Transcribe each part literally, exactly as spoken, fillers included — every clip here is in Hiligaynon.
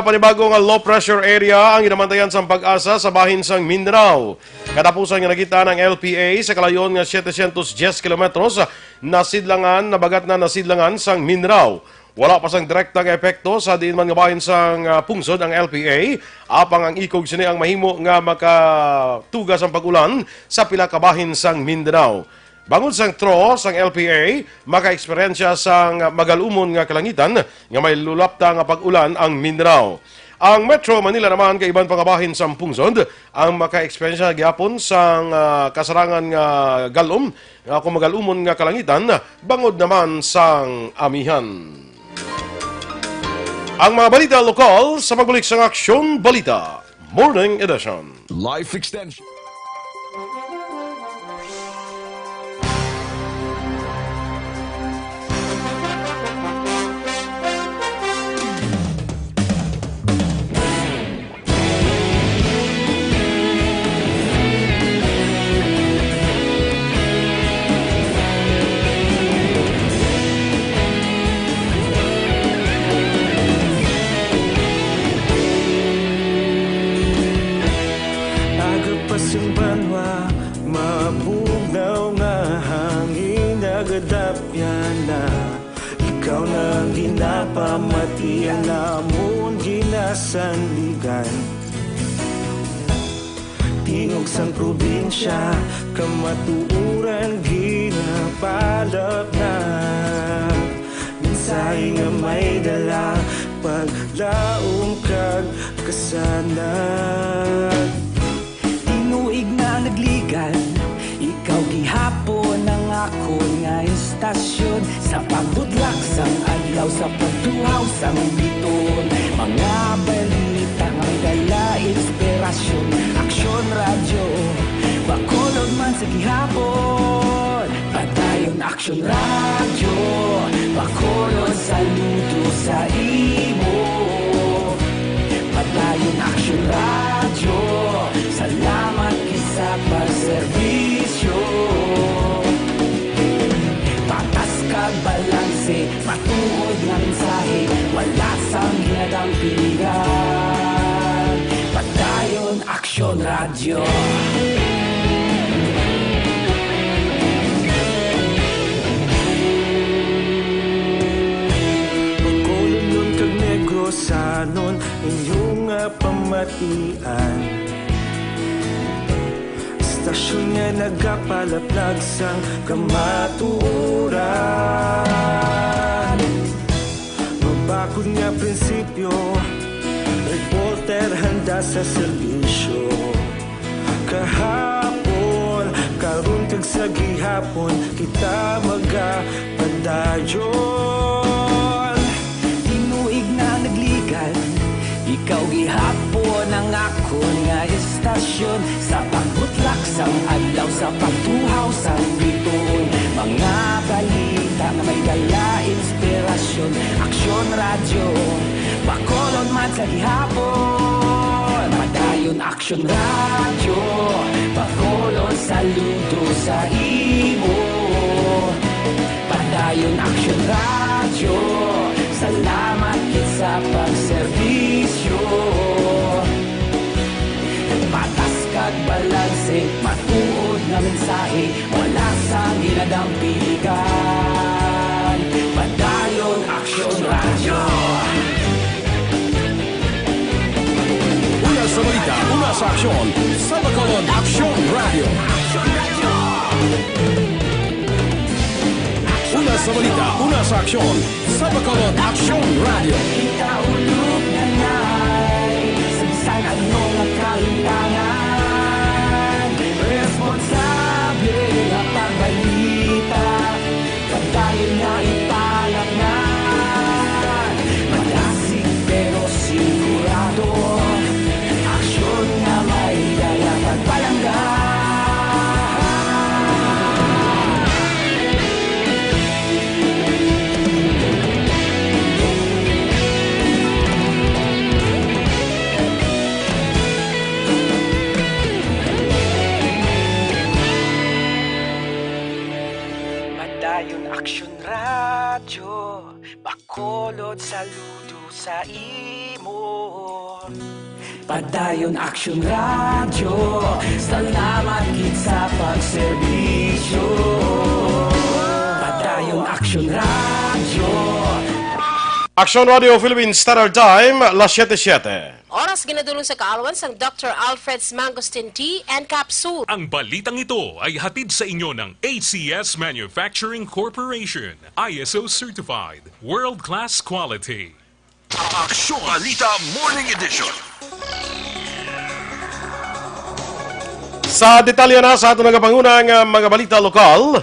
Panibago nga low pressure area ang ginabantayan sang PAGASA sa bahin sang Mindanao. Katapusan nga nakita ang L P A sa kalayon nga setecientos diez kilometros, nasidlangan, nabagat na nasidlangan sang Mindanao. Wala pa sang direkta nga epekto sa diin man nga bahin sang, ah, pungsod ang L P A, apang ang ikog sini ang mahimo nga makatuga sang pag-ulan sa pila ka bahin sang Mindanao. Bangod sang throw sang L P A, makaeksperyensya sang magalumon nga kalangitan nga may lulapta nga pag-ulan ang Mindanao. Ang Metro Manila naman kay iban pa nga bahin sang pungsod ang makaeksperyensya gihapon sang, ah, kasarangan nga galum, ah, kung magalumon nga kalangitan, bangod naman sang amihan. Ang mga balita lokal sa pagbalik sang Aksyon Balita Morning Edition. Life Extension. Aga pa sing banwa, mabugnaw nga hangin nagadapyan na. Ikaw na ang ginapamatian namon ginasandigan. Tingog sang probinsya, kamatuoran ginapalap na. Mensahe nga may dala, paglaom kag kasanag. Tinuig na nagligan, ikaw gihapon ang akon nga istasyon. Sa pagbutlak sang adlaw, sa pagtuhaw sang bituon, mga balita nga may dala inspirasyon. Aksyon Radyo, Bacolod man sa gihapon. Padayon Aksyon Radyo, Bacolod, saludo sa imo. Padayon Aksyon Radyo, salamat gid sa pagserbisyo. Patas kag balanse, matuod nga mensahe, wala sang ginadampigan. Padayon Aksyon Radyo. Bacolodnon kag Negrosanon, inyo nga pamatian. Istasyon nga nagapalaplag sang kamatuoran. Mabakod nga prinsipyo, reporter handa sa serbisyo. Kahapon, karon kag sa gihapon, kita magapadayon. Tinuig na nagligan, ikaw gihapon ang akon nga istasyon. Sa pagbutlak sang adlaw, sa pagtuhaw sang bituon, mga balita nga may dala inspirasyon. Aksyon Radyo, Bacolod man sa gihapon. Padayon Aksyon Radyo, Bacolod, saludo sa imo. Padayon Aksyon Radyo, salamat gid sa pagserbisyo. Patas kag balanse, matuod nga mensahe, wala sang ginadampigan. Padayon Aksyon Radyo. Una sa balita, una sa aksyon, sa Bacolod Aksyon Radyo. Una sa balita, una sa aksyon, sa Bacolod Aksyon Radyo. Kita ulog na nay, sa bisan ano nga kalintangan, responsable nga pagbalita. Padayon nga ipalatnan, madasig pero sigurado. Aksyon nga may dala pagpalangga. Padayon Aksyon Radyo, Bacolod, saludo sa imo. Padayon Action Radio, salamat gid sa pagserbisyo. Padayon Action Radio. Action Radio Philippines Standard Time, las siete siete. Oras ginadulong sa kaalwan sang Doctor Alfred's Mangosteen Tea and Capsule. Ang balitang ito ay hatid sa inyo ng A C S Manufacturing Corporation, I S O certified, world-class quality. Aksyon Balita Morning Edition. Sa detalye na sa aton nagapangunang, ah, mga balita lokal,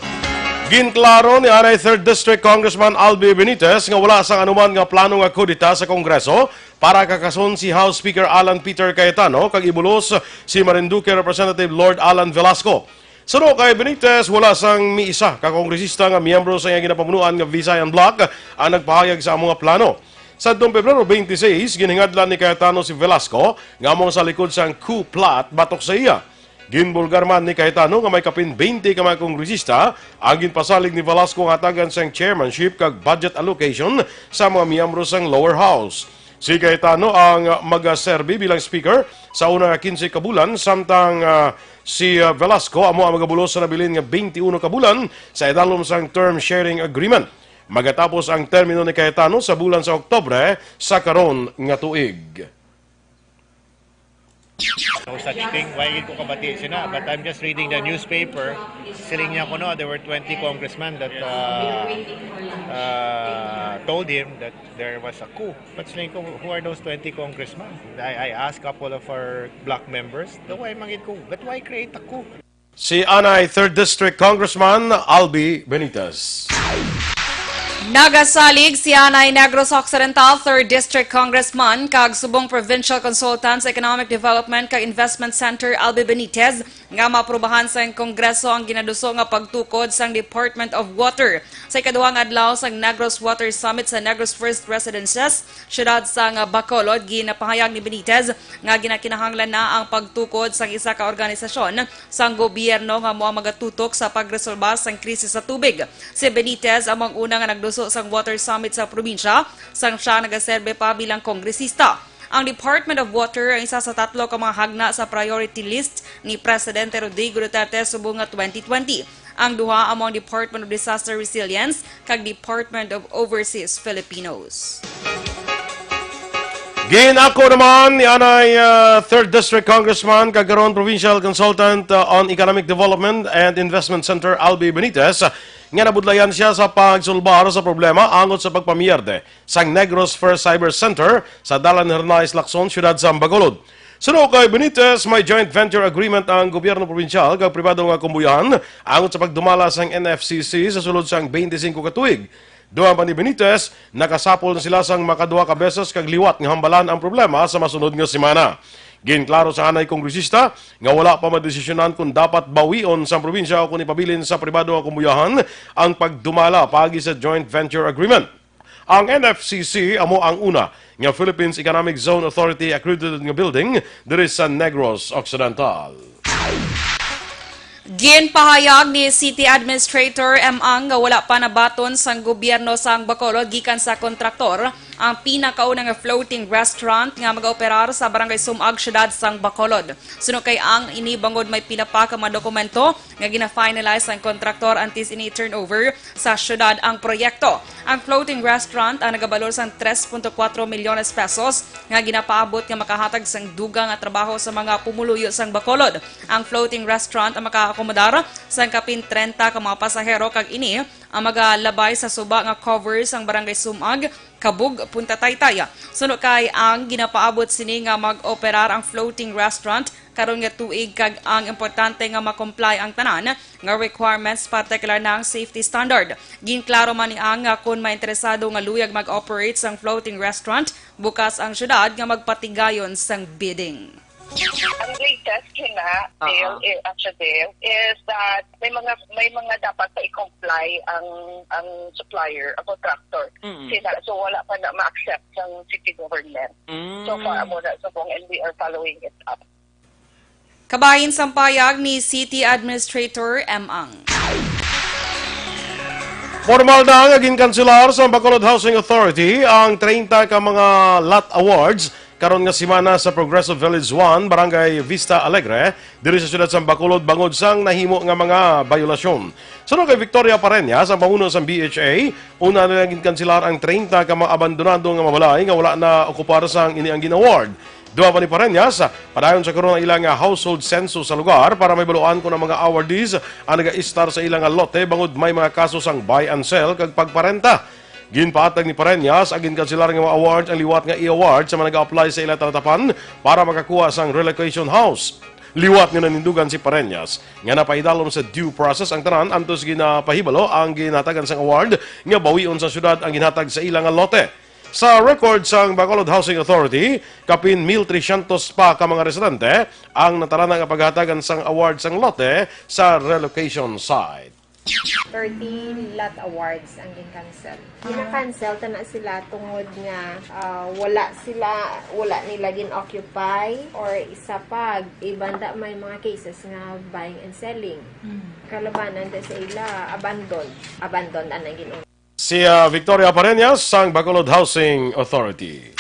ginklaro ni anay Third District Congressman Albi Benitez nga wala sang anuman nga plano nga kudeta sa Kongreso para kakason si House Speaker Alan Peter Cayetano kag ibulos si Marinduque Representative Lord Alan Velasco. Suno kay Benitez, wala sang miisa ka kongresista nga miyembro sa iyang ginapamunuan nga Visayan Bloc ang nagpahayag sa amo nga plano. Sadtong Pebrero twenty-six, ginhingadlan ni Cayetano si Velasco nga amo sa likod sang coup plot batok sa iya. Ginbulgar man ni Cayetano nga may kapin twenty ka mga kongresista ang ginpasalig ni Velasco nga hatagan sang chairmanship kag budget allocation sa mga miyembro sang lower house. Si Cayetano ang magaserbi bilang speaker sa una nga quince ka bulan, samtang, ah, si, ah, Velasco amo ang magabulos sa nabilin nga twenty-uno ka bulan sa idalom sang term sharing agreement. Magatapos ang termino ni Cayetano sa bulan sa Oktubre sa karon nga tuig. No such thing. Why gid ko kabati sina? But I'm just reading the newspaper. Siling niya ko, no, there were twenty congressmen that, uh, uh, told him that there was a coup. But siling ko, who are those twenty congressmen? I, I asked couple of our bloc members. Daw ay mangit ko, but why create a coup? Si anay Third District Congressman Albi Benitez. Nagasalig si anay Negros Occidental Third District Congressman kag subong Provincial Consultant sa Economic Development kag Investment Center Albi Benitez nga maaprubahan sang Kongreso ang ginaduso nga pagtukod sang Department of Water. Sa ikaduhang adlaw sang Negros Water Summit sa Negros First Residences, siyudad sang Bacolod, ginapahayag ni Benitez nga ginakinahanglan na ang pagtukod sang isa ka organisasyon sang gobyerno nga amo ang magatutok sa pagresolba sang krisis sa tubig. Si Benitez amo ang una nga nagduso sang Water Summit sa probinsya, sang siya nagaserbe pa bilang kongresista. Ang Department of Water ang isa sa tatlo ka mga hagna sa priority list ni Presidente Rodrigo Duterte subong nga twenty twenty. Ang duha amo ang Department of Disaster Resilience kag Department of Overseas Filipinos. Ginako naman ni anay, ah, Third District Congressman kag karon Provincial Consultant, ah, on Economic Development and Investment Center, Albi Benitez, nga nabudlayan siya sa pagsulbar sa problema angot sa pagpamiyerde sang Negros First Cyber Center sa Dalan Hernais, Lacson, siyudad sa Bacolod. Suno kay Benitez, may joint venture agreement ang gobyerno probinsyal kag pribado nga kumbuyahan angot sa pagdumala sang N F C C sa sulod sang twenty-five ka tuig. Dugang pa ni Benitez, nakasapol na sila sang makaduha ka beses kag liwat nga hambalan ang problema sa masunod nga semana. Ginklaro sa anay kongresista nga wala pa madesisyonan kon dapat bawion sang probinsya o kon ipabilin sa pribado nga kumbuyahan ang pagdumala paagi sa joint venture agreement. Ang N F C C amo ang una nga Philippines Economic Zone Authority accredited nga building diri sa Negros Occidental. Ginpahayag ni City Administrator M. Ang nga wala pa nabaton sang gobyerno sang Bacolod gikan sa kontraktor ang pinakauna nga floating restaurant nga mag-operar sa Barangay Sumag, siyudad sang Bacolod. Suno kay Ang, ini bangod may pila pa ka mga dokumento nga gina-finalize sang kontraktor antes ini turnover sa siyudad ang proyekto. Ang floating restaurant ang nagabalor sang tres punto kuwatro milyones pesos nga ginapaabot nga makahatag sang dugang nga trabaho sa mga pumuluyo sang Bacolod. Ang floating restaurant ang makaakomodar sang kapin trenta ka mga pasahero kag ini ang magalabay sa suba nga cover sang Barangay Sumag, Kabug, Punta Taytay. Suno kay Ang, ginapaabot sini nga mag-operar ang floating restaurant karon nga tuig kag ang importante nga ma-comply ang tanan nga requirements, partikular na ang safety standard. Ginklaro man ni Ang nga kon may interesado nga luyag mag-operate sang floating restaurant, bukas ang syudad nga magpatigayon sang bidding. Ang latest hina, Oo. Dale, eh, actually, Dale, is that may mga, may mga dapat pa i-comply ang, ang supplier, ang contractor. Mm. Sila, so wala pa na ma-accept ng city government. Mm. So far, amo na subong, and we are following it up. Kabahin sang payag ni City Administrator M. Ang. Formal na nga ginkanselar sa Bacolod Housing Authority ang treinta ka mga lot awards karon nga semana sa Progreso Village one, Barangay Vista Alegre, diri sa siyudad sa Bacolod, bangod sang nahimo nga mga bayolasyon. Suno kay Victoria Pareñas, ang pamuno sang B H A, una nila ginkanselar ang treinta ka mga abandonado nga mga balay nga wala na okupar sang ini ang gin-award. Duha pa ni Pareñas, padayon sa karon ang ila nga household census sa lugar para mahibaluan kon ang mga awardees ang nagaistar sa ila nga lote bangod may mga kaso sang buy and sell kag pagparenta. Ginpahatag ni Pareñas ang ginkanselar nga mga award ang liwat nga i-award sa mga nag-a-apply sa ila talatapan para makakuha sang relocation house. Liwat nga nanindugan si Pareñas nga napaidalom sa due process ang tanan antos ginapahibalo ang ginhatagan sang award nga bawion sa syudad ang ginhatag sa ila nga lote. Sa record sang Bacolod Housing Authority, kapin mil trescientos pa ka mga residente ang natarana nga paghatagan sang award sang lote sa relocation site. Thirteen lot awards ang gin-cancel. Gina-cancel ta na sila tungod nga ah, wala sila, wala nila gin-occupy or isa pa, iban da may mga cases nga buying and selling. Kalabanan da sa ila, abandon. Abandon na nang gin- Si ah, Victoria Pareñas sang Bacolod Housing Authority.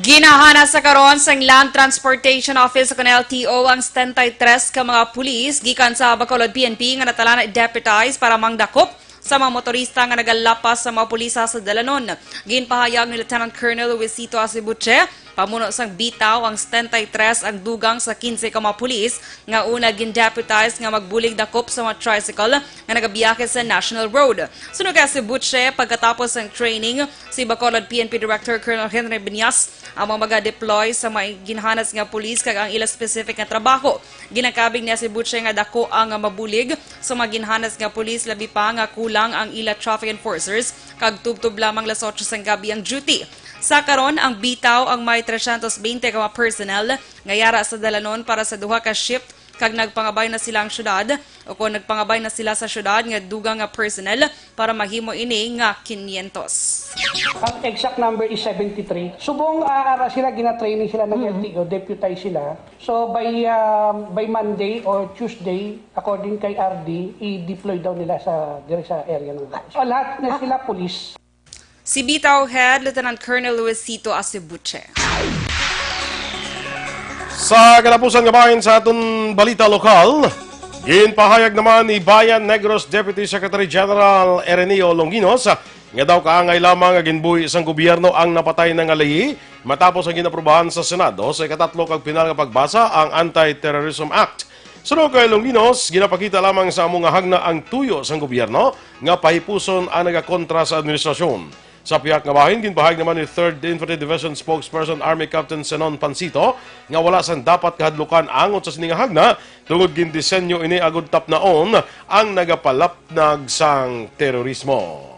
Ginahana sa karon sang Land Transportation Office o L T O ang setenta y tres ka mga pulis gikan sa Bacolod P N P nga natalana deputize para mangdakop sa mga motorista nga nagalapas sa mga pulisa sa dalanon. Ginpahayag ni Lieutenant Colonel Luisito Asibuche, pamuno sang bitaw ang setenta y tres ang dugang sa quince ka mga pulis nga una gin-deputize nga magbulig dakop sa mga tricycle nga nagabiyahe sa National Road. Suno kay Asibuche, pagkatapos sang training, si Bacolod P N P Director Colonel Henry Binyas ang mga maga-deploy sa mga ginhanas nga pulis kag ang ila specific nga trabaho. Ginakabig ni Asibuche nga dako ang mabulig sa mga ginhanas nga pulis, labi pa nga kulang ang ila traffic enforcers kag tubtob lamang las otso sang gabi ang duty. Sa karon, ang bitaw ang may trescientos veinte ka mga personnel nga yara sa dalanon para sa duha ka shift kag nagpangabay na sila ang syudad, o kon nagpangabay na sila sa syudad nga dugang nga personnel para mahimo ini nga quinientos. Ang exact number is seventy-three. Subong ah, ara sila, gina-training sila ng L T O, deputize sila. So by ah, by Monday or Tuesday, according kay R D, i-deploy daw nila sa diri sa area ng house. So, lahat na sila pulis. Si Bitaw Head Lieutenant Colonel Luisito Asibuche. Sa katapusan nga bahin sa aton balita lokal, ginpahayag naman ni Bayan Negros Deputy Secretary General Erenio Longinos nga daw kaangay lamang nga ginbuhi sang gobyerno ang napatay na nga layi matapos ang ginaprubahan sa Senado sa ikatatlo kag pinal nga pagbasa ang Anti-Terrorism Act. Suno kay Longinos, ginapakita lamang sa amo nga hagna ang tuyo sang gobyerno nga pahipuson ang nagakontra sa administrasyon. Sa pihak nga bahin, ginpahayag naman ni Third Infantry Division Spokesperson Army Captain Senon Pansito nga wala sang dapat kahadlukan angot sa sini nga hagna tungod gindisenyo ini agud tapnaon ang nagapalapnag sang terorismo.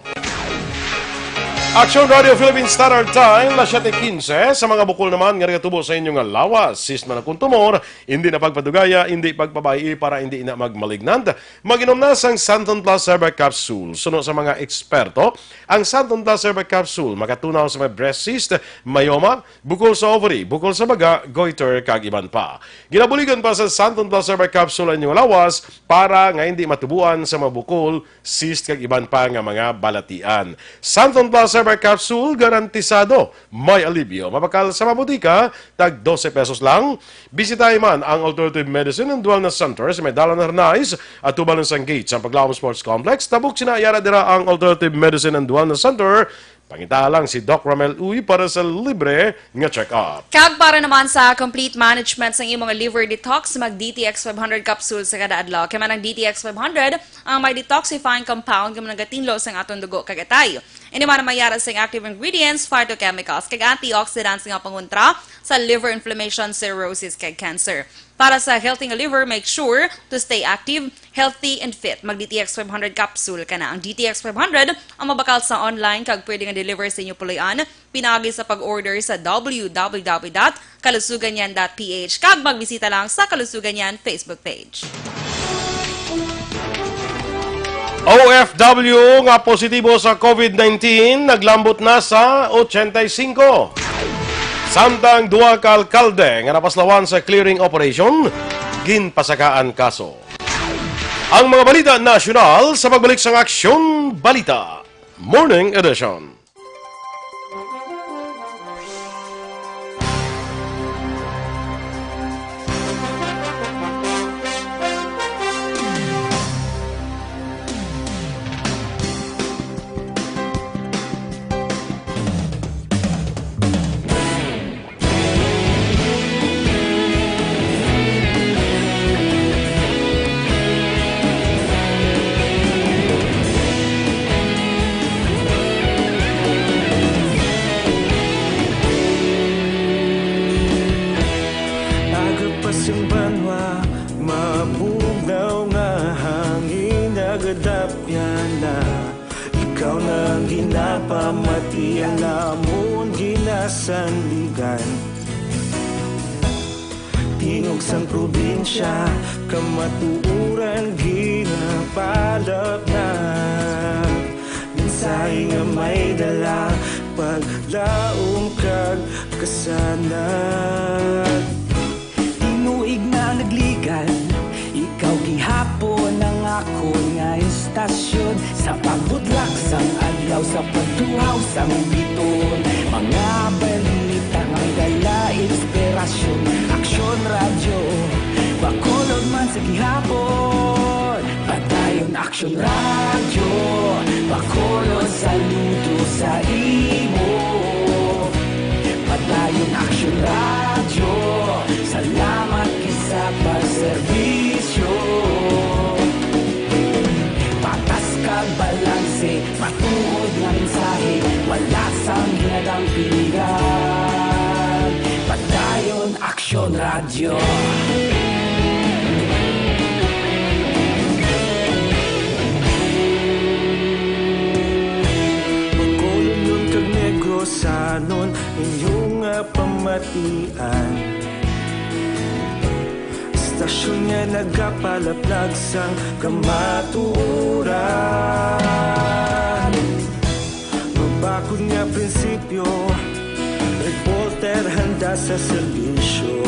Action Radio Philippine Standard Time, las siete quince. Sa mga bukol naman nga nagatubo sa inyo nga lawas, sisma na kun tumor, hindi na pagpadugaya, hindi pagpabayi para hindi na magmalignant. Mag-inom na sang Santon Plus Herbal Capsule. Suno sa mga eksperto, ang Santon Plus Herbal Capsule makatunaw sa may breast cyst, myoma, bukol sa ovary, bukol sa baga, goiter, kag iban pa. Ginabuligan pa sa Santon Plus Herbal Capsule ang inyong lawas para nga hindi matubuan sa mga bukol, cyst, kag iban pa nga mga balatian. Santon Plus Herbal Capsule, garantisado may alibyo. Mabakal sa mga botika, tag dose pesos lang. Bisitahi man ang Alternative Medicine and Wellness Center sa may Dalan Harnais, atubangan sang gate sang Paglaom Sports Complex, tabok sina yara dira ang Alternative Medicine and Wellness Center. Pangita lang si Doc Ramel Uy para sa libre nga check-up. Kag para naman sa complete management sang imong liver detox, mag D T X five hundred capsule sa kada adlaw. Kay man ang D T X five hundred ang may detoxifying compound nga nagatinlo sang aton dugo kag atay. Ini man ang may yara sang active ingredients, phytochemicals, kag antioxidants nga pangontra sa liver inflammation, cirrhosis, kag cancer. Para sa healthy nga liver, make sure to stay active, healthy, and fit. Mag D T X five hundred capsule ka na. Ang D T X five hundred ang mabakal sa online kag pwede nga deliver sa inyo puloy-an pinaagi sa pag-order sa w w w dot kalusuganyan dot p h kag magbisita lang sa Kalusuganyan Facebook page. O F W nga positibo sa COVID nineteen naglambot na sa ochenta y cinco. Samtang duha ka alkalde nga napaslawan sa clearing operation, ginpasakaan kaso. Ang mga balita nasyonal sa pagbalik sang Aksyon Balita Morning Edition. Aga pa sing banwa, mabugnaw nga hangin, nagadapyan na. Ikaw na ang ginapamati, ang amon ginasandigan. Tingog sang probinsya, kamatuoran ginapalapnag. Mensahe nga may dala, paglaom kag kasanag. Tinuig na nagligan, ikaw gihapon ang akon nga istasyon. Sa pagbutlak sang adlaw, sa pagtuhaw sang biton, mga balita nga may dala inspirasyon. Aksyon Radyo, Bacolod man sa gihapon. Padayon Aksyon Radyo, Bacolod, saludo sa imo. Padayon Aksyon Radyo, salamat gid sa pagserbisyo. Patas kag balanse, matuod nga mensahe, wala sang hinadang piligan. Padayon Aksyon Radyo. Bacolodnon kag Negrosanon, inyo nga pamatian. Istasyon nga nagapalaplag sang kamatuoran. Mabakod nga prinsipyo, reporter handa sa serbisyo.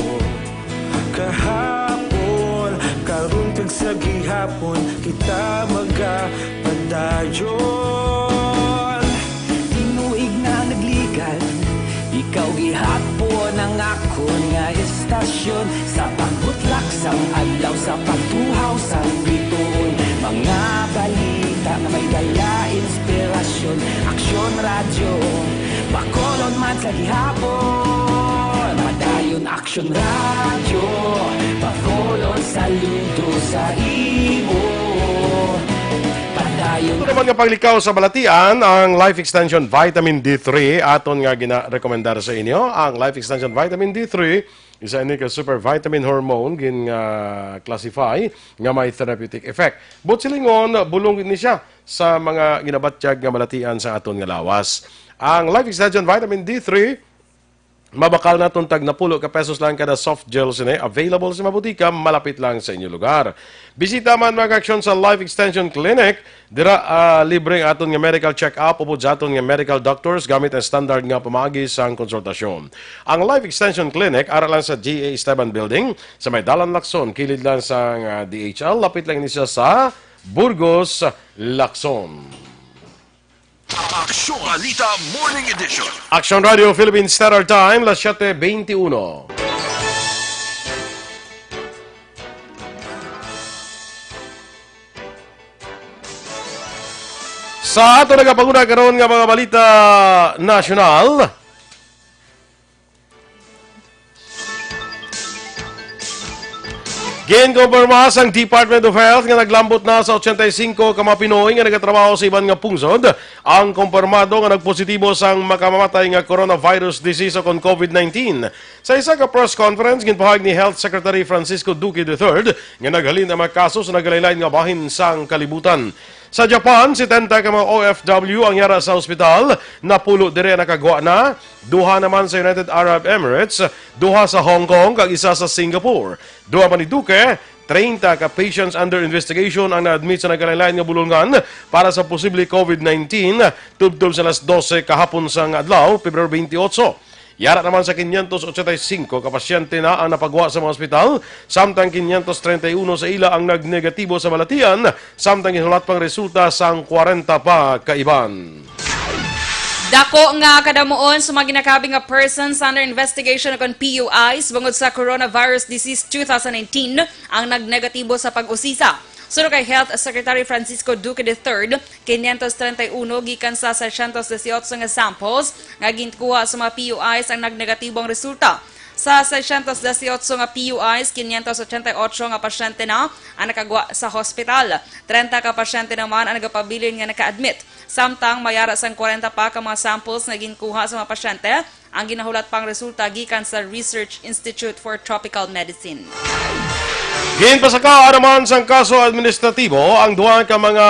Kahapon, karon kag sa gihapon, kita magapadayon. Tinuig na nagligan, ikaw gihapon ang akon nga istasyon. Sa pagbutlak sang adlaw, sa pagtuhaw sang bituon, mga balita nga may dala inspirasyon. Aksyon Radyo, Bacolod man sa gihapon. Padayon Aksyon Radyo, Bacolod, saludo sa imo. Padayon. Ito naman nga paglikaw sa balatian, ang Life Extension Vitamin D three. Aton nga gina-rekomendar sa inyo ang Life Extension Vitamin D three. Isa ini ka super vitamin hormone gin nga classify nga may therapeutic effect. Buot silingon, bulong ni siya sa mga ginabatyag nga balatian sa aton nga lawas. Ang Life Extension Vitamin D three, mabakal naton tag napulo ka pesos lang kada soft gel sini. Available sa mga butika malapit lang sa inyo lugar. Bisita man, mga aksyon, sa Life Extension Clinic. Dira, ah, libre ang aton nga medical check-up upod sa aton nga medical doctors gamit ang standard nga pamaagi sang konsultasyon. Ang Life Extension Clinic ara lang sa G A Esteban Building sa may Dalan Lacson, kilid lang sang, ah, D H L, lapit lang ini siya sa Burgos, Lacson. Aksyon Balita Morning Edition. Aksyon Radio Philippine Standard Time, las siete veintiuno. Sa ato nagapanguna karon nga mga balita nasyonal, ginkumpirma sang Department of Health nga naglambot na sa ochenta y cinco ka mga Pinoy nga nagatrabaho sa iban nga pungsod ang kumpirmado nga nagpositibo sang makamamatay nga coronavirus disease o kon COVID nineteen. Sa isa ka press conference, ginpahayag ni Health Secretary Francisco Duque the third nga naghalin ang mga kaso sa nagalain-lain nga bahin sang kalibutan. Sa Japan, setenta ka mga O F W ang yara sa ospital, napulo diri ang nakagwa na, duha naman sa United Arab Emirates, duha sa Hong Kong, kag isa sa Singapore. Dugang pa ni Duque, treinta ka patients under investigation ang na-admit sa nagkalain-lain nga bulungan para sa posible COVID nineteen, tubtob sa alas dose kahapon sang adlaw, Pebrero twenty-eight. Yara naman sa quinientos ochenta y cinco ka pasyente na ang napagwa sa mga ospital, samtang quinientos treinta y uno sa ila ang nagnegatibo sa balatian, samtang ginhulat pang resulta sang kwarenta pa ka iban. Dako nga kadamuon sa mga ginakabig nga persons under investigation o kon P U Is bangod sa coronavirus disease two thousand nineteen ang nagnegatibo sa pag-usisa. Suno kay Health Secretary Francisco Duque the third, quinientos treinta y uno gikan sa seiscientos dieciocho nga samples nga ginkuha sa mga P U Is ang nagnegatibo ang resulta. Sa seiscientos dieciocho nga P U Is, quinientos ochenta y ocho nga pasyente na ang nakagwa sa hospital. Treinta ka pasyente naman ang nagapabilin nga naka-admit. Samtang may ara sang kwarenta pa ka mga samples nga ginkuha sa mga pasyente ang ginahulat pang resulta gikan sa Research Institute for Tropical Medicine. Ginpasaka naman sang kaso administratibo ang duha ka mga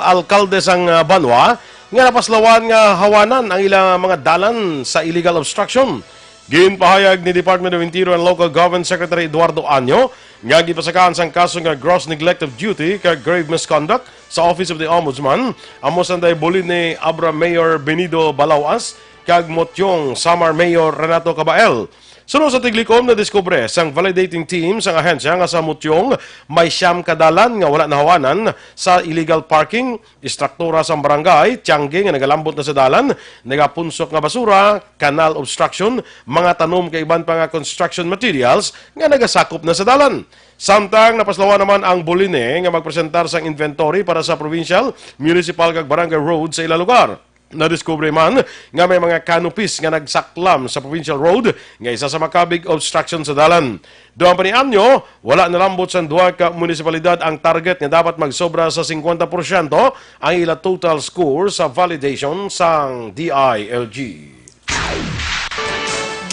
alkalde sang, ah, banwa nga napaslawan nga hawanan ang ilang mga dalan sa illegal obstruction. Ginpahayag ni Department of Interior and Local Government Secretary Eduardo Año nga ginpasakaan sang kaso nga gross neglect of duty kag grave misconduct sa Office of the Ombudsman, amo sang Boline Abra Mayor Benito Balauas kag Motiong Samar Mayor Renato Cabael. Suno sa tiglikom, nadiskubre sang validating team sang ahensya nga sa Motiong may siyam ka dalan nga wala nahawanan sa illegal parking, istruktura sang barangay, tiyangge nga nagalambot na sa dalan, nagapunsok nga basura, canal obstruction, mga tanom kag iban pa nga construction materials nga nagasakop na sa dalan. Samtang napaslawan naman ang Boline nga magpresentar sang inventory para sa provincial, municipal kag barangay road sa ila lugar. Nadiskubre man nga may mga canopies nga nagsaklam sa provincial road nga isa sa makabig obstruction sa dalan. Dugang pa ni Año, wala nalambot sang duha ka munisipalidad ang target nga dapat magsobra sa singkwenta porsyento ang ila total score sa validation sang D I L G.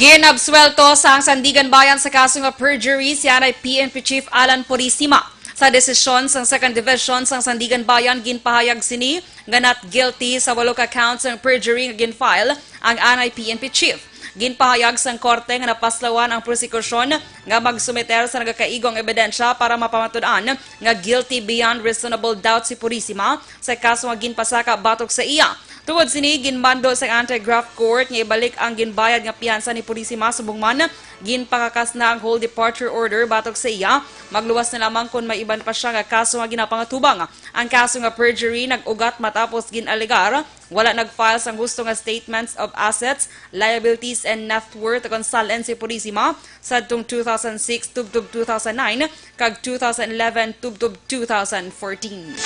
Ginabsuwelto sang Sandiganbayan sa kaso nga perjury si anay P N P Chief Alan Purisima. Sa desisyon sang Second Division sang Sandiganbayan, ginpahayag sini nga not guilty sa walo ka counts sang perjury nga gin-file ang anay P N P chief. Ginpahayag sang korte nga napaslawan ang prosekusyon nga magsumiter sa nagakaigo nga ebidensya para mapamatud-an nga guilty beyond reasonable doubt si Purisima sa kaso nga ginpasaka batok sa iya. Tungod sini, ginmando sang Anti-Graft Court nga ibalik ang ginbayad nga piyansa ni Purisima subong man ginpakakas na ang hold departure order batok sa iya. Magluwas na lamang kon may iban pa sia nga kaso nga ginapangatubang. Ang kaso nga perjury nag-ugat matapos gin-alegar wala nag-file sang husto nga statements of assets, liabilities, and net worth kon sal-in si Purisima sadtong two thousand six tubtob two thousand nine kag two thousand eleven tubtob two thousand fourteen.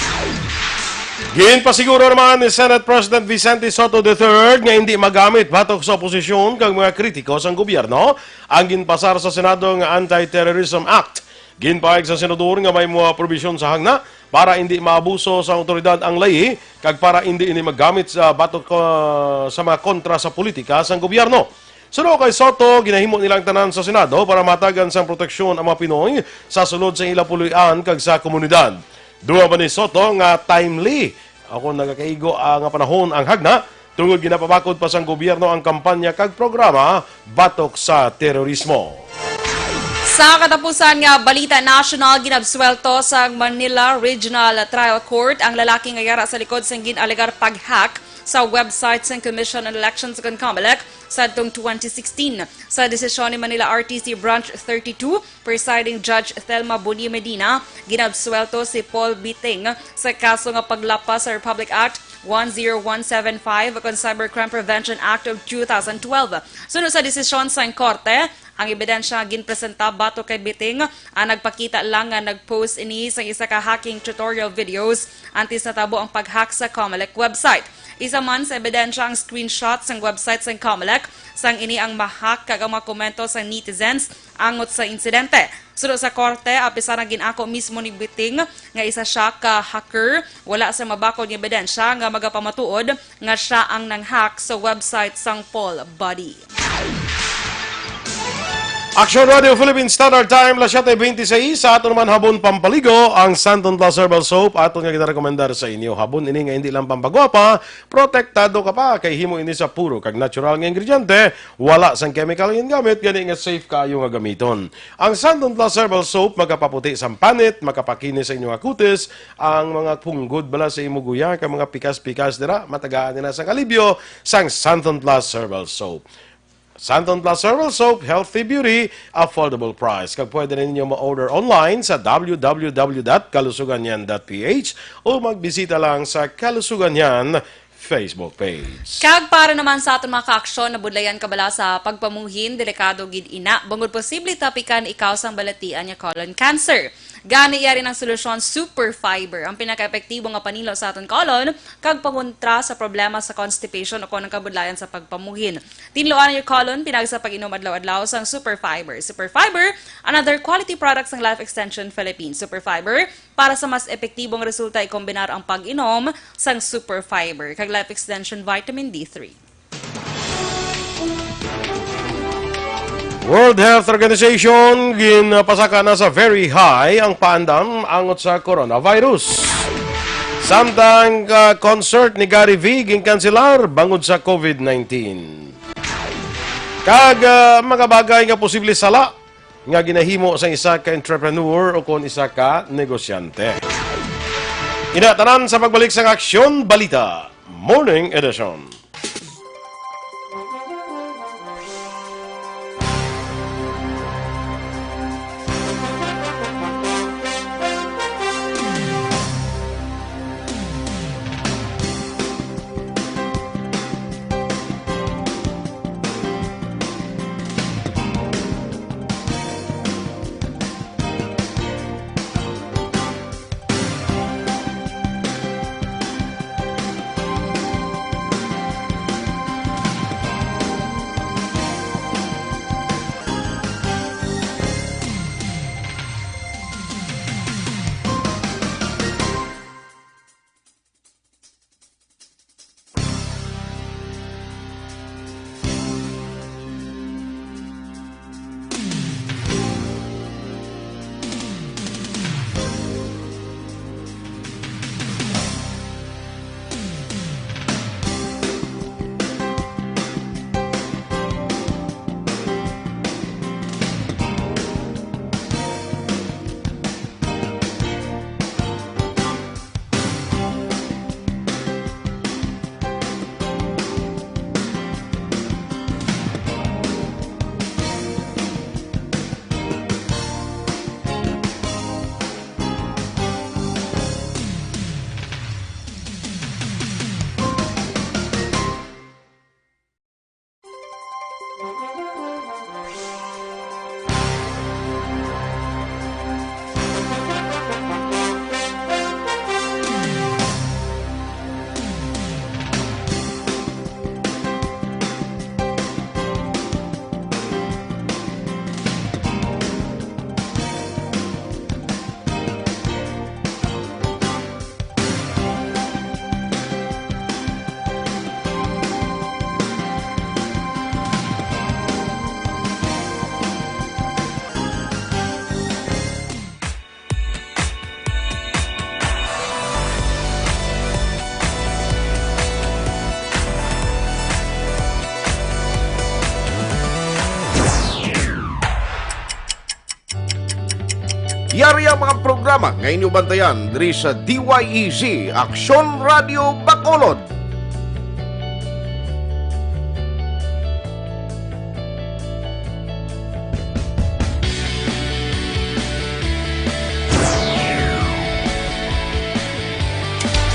Ginpasiguro naman ni Senate President Vicente Sotto the third nga hindi magamit batok sa oposisyon kag mga kritiko sang gobyerno ang ginpasar sa Senado nga Anti-Terrorism Act. Ginpahayag sa senador nga may mga probisyon sa hangna para hindi maabuso sa awtoridad ang layi kag para hindi ini magamit sa batok, ah, sa mga kontra sa politika sang gobyerno. Suno kay Sotto, ginahimo nila ang tanan sa Senado para matagan sang proteksyon ang mga Pinoy sa sulod sa ila puloy-an kag sa komunidad. Dugang pa ni Sotto nga timely o kon nagakaigo, ah, nga panahon ang hagna tungod ginapabakod pa sang gobyerno ang kampanya kag programa batok sa terorismo. Sa katapusan nga balita nasyonal, ginabsuwelto sang Manila Regional Trial Court ang lalaki nga yara sa likod sang gin-alegar pag-hack sa website sang Commission on Elections kon COMELEC sadtong twenty sixteen. Sa desisyon ni Manila R T C Branch thirty-two, Presiding Judge Thelma Boni Medina, ginabsuwelto si Paul Biting sa kaso nga paglapas sa Republic Act one zero one seven five kon Cybercrime Prevention Act of two thousand twelve. Suno sa desisyon sang korte, ang ebidensya nga ginpresenta batok kay Biting ang nagpakita lang nga nag-post ini sang isa ka hacking tutorial videos antes natabo ang pag-hack sa COMELEC website. Isa man sa ebidensya ang screenshot sang website sang COMELEC, sang ini ang ma-hack kag ang mga komento sang netizens angot sa insidente. Suno sa korte, apisar nga gin-ako mismo ni Biting nga isa sia ka hacker, wala sa mabakod nga ebidensya nga magapamatuod nga sia ang nang-hack sa website sang Paul Boni. Action Radio Philippine Standard Time, las siete veintiséis. Sa aton naman habon pampaligo, ang Santon Plus Herbal Soap, aton nga ginarekomendar sa inyo. Habon ini nga hindi lang pampagwapa, protektado ka pa, kay himo ini sa puro kag natural nga ingrediente, wala sang chemical nga gingamit, gani nga safe kaayo nga gamiton. Ang Santon Plus Herbal Soap makapaputi sang panit, makapakinis sa inyo nga kutis, ang mga punggod bala sa imo guya, kag mga pikas-pikas dira, matagaan nila sang alibyo sang Santon Plus Herbal Soap. Santon Plus Herbal Soap, healthy beauty, affordable price. Kag pwede rin ninyo ma-order online sa w w w dot kalusugan yan dot p h o magbisita lang sa Kalusugan Yan Facebook page. Kag para naman sa aton mga kaaksyon, nabudlayan ka bala sa pagpamuhin, delikado gid ina, bangod posible tapikan ikaw sang balatian nga colon cancer. Gani, yari ang solusyon, Super Fiber, ang pinakaepektibo nga panilo sa aton colon kag pangontra sa problema sa constipation o kon ang kabudlayan sa pagpamuhin. Tinluan ang colon pinag sa pag-inom adlaw-adlaw sang Super Fiber. Super Fiber, another quality product sang Life Extension Philippines. Super Fiber, para sa mas epektibong resulta, ikombinar ang pag-inom sang Super Fiber kag Life Extension Vitamin D three. World Health Organization ginpasaka na sa very high ang paandam angot sa coronavirus. Samtang, ah, concert ni Gary V ginkanselar bangod sa covid nineteen. Kag, ah, mga bagay nga posible sala nga ginahimo sang isa ka entrepreneur o kon isa ka negosyante. Ina tanan sa pagbalik sang Aksyon Balita Morning Edition. Yari ang mga programa nga inyo bantayan diri sa D Y E Z, Aksyon Radio Bacolod.